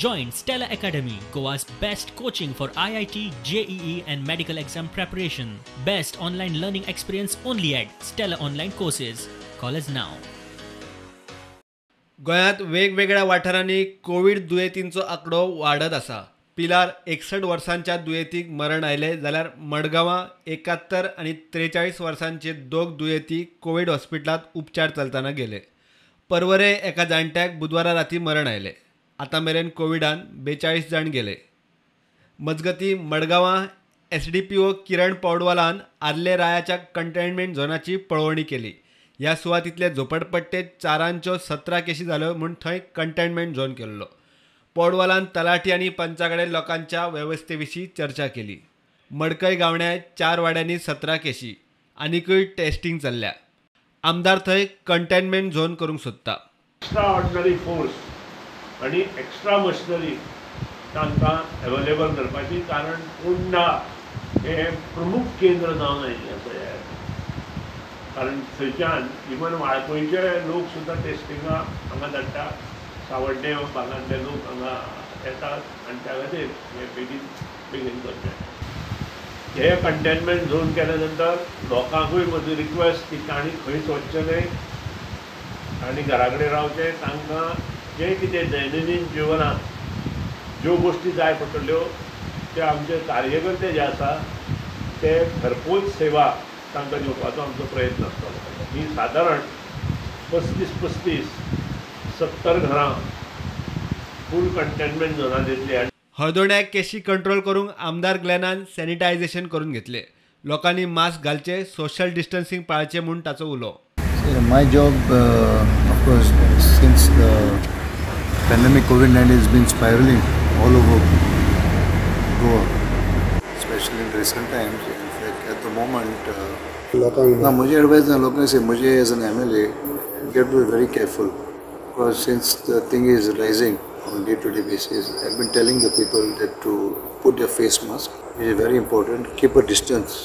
Join Stella Academy, Goa's best coaching for IIT, JEE and medical exam preparation. Best online learning experience only at Stella Online Courses. Call us now. गोंयांत वेगवेगळ्या वाठारांनी Covid दुयेंतींचो आंकडो वाडत आसा. पिलार 61 वर्सांच्या दुयेंतीक मरण आयलें जाल्यार मडगांवां 71 आनी 43 वर्सांचे दोग दुयेंती कोवीड हॉस्पिटलांत उपचार चलतना गेले. परवरे एका जाणट्याक बुधवारा राती मरण आयलें. आतां मेरेन कोविडान 42 जाण गेले. मजगतीं मडगांवां SDPO किरण पौडवालान आर्ले रायाच्या कंटेनमेंट झोनाची पळोवणी केली. ह्या सुवातींतले झोपडपट्टे 4 17 केशी जाल्यो म्हूण थंय कंटेनमेंट झोन केल्लो. पौडवालान तलाठी आनी पंचा कडेन लोकांच्या वेवस्थे विशीं चर्चा केली. मडकय गावण्या 4 वाड्यांनी 17 केशी आनिकूय टेस्टिंग चल्ल्या. आमदार थंय कंटेनमेंट झोन करूंक सोदता. एक्स्ट्रा ऑर्डिनरी फोर्स आनी एक्स्ट्रा मशिनरी तांकां अवेलेबल करपाची, कारण फोंडा हें प्रमुख केंद्र जावन आयिल्लें आसा ह्या, कारण थंयच्यान इवन वाळपयचे लोक सुद्दां टेस्टिंगाक हांगा धाडटा, सावड्डे भागांतले लोक हांगा येतात आनी त्या खातीर हें बेगीन बेगीन करचें. हे कंटेनमेंट झोन केल्या नंतर लोकांकूय म्हजी रिक्वेस्ट की तांणी खंयच वचचें न्हय आनी घरा कडेन रावचें. तांकां जें कितें दैनंदीन जिवनांत ज्यो गोश्टी जाय पडटल्यो त्यो आमचे कार्यकर्ते जे आसा ते घरपोच सेवा तांकां दिवपाचो आमचो प्रयत्न आसतलो. ही सादारण 35-35 70 घरां फूल कंटेनमेंट झोनांत येतली. हळदोण्या केशी कंट्रोल करूंक आमदार ग्लॅनान सॅनिटायझेशन करून घेतले. लोकांनी मास्क घालचे, सोशल डिस्टन्सिंग पाळचें म्हूण ताचो उलो. My job, of course, since the pandemic COVID-19 has been spiraling all over Goa, especially in recent times. In fact, at the moment, ना म्हजी एडवायस ना लोकांक से म्हजे as an MLA get be very careful, because since the thing is rising on day-to-day basis, I've been telling the people that to put their face mask, which is very important, keep a distance.